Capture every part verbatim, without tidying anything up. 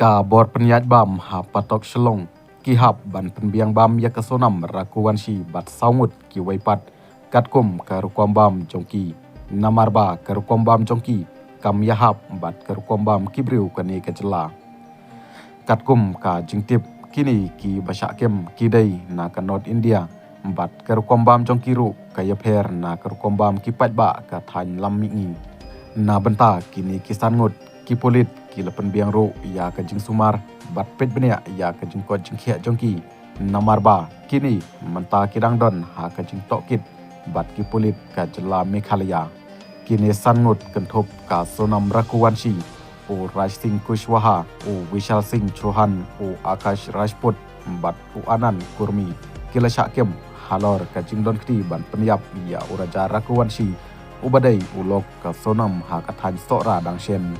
Ka bor pynïaid bam ha Patok Shillong ki hap ban pynbiang bam ïa ka Sonam Raghuvanshi bad saw ngut kiwei pat katkum ka rukom bam jong ki. Namar ba ka rukom bam jong ki kam ïahap bad ka rukom bam ki briew kane ka jylla. Katkum ka jingtip, kine kiba shah kem ki dei na ka North India bad ka rukom bam jong ki ruh ka ïapher na ka rukom bam ki paidbah ka thaiñ Lammihngi. Na bynta kine ki san ngut, ki pulit ki la pynbiang ruh ïa ka jingsumar bad peit bniah ïa ka jingkoit jingkhiah jong ki. Namar ba kine mynta ki dang don ha ka jingtohkit bad ki pulit ka jylla Meghalaya. Kine san ngut kynthup ka Sonam Raghuvanshi, u Raj Singh Kushwaha, u Vishal Singh Chauhan, u Akash Rajput bad u Anand Kurmi ki la shah kem halor ka jingdon kti ban pynïap ïa u Raja Raghuvanshi uba dei u lok ka Sonam ha ka thaiñ Sohra dang shen.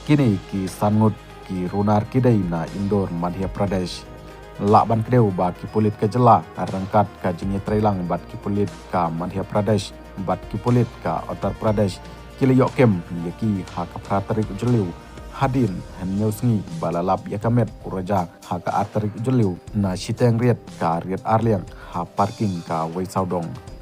Kine ki san ngut ki runar ki dei na Indore, Madhya Pradesh. Lah ban kdew ba ki pulit ka jylla ryngkat ka jingïatreilang bad ki pulit ka Madhya Pradesh bad ki pulit ka Uttar Pradesh ki la ïoh kem ïa ki ha ka phra tarik u Jylliew, hadien hynñiew sngi ba la lap ïa ka met u Raja ha ka ar tarik u Jylliew na shiteng riat ka riat arliang ha parking kawei sawdong.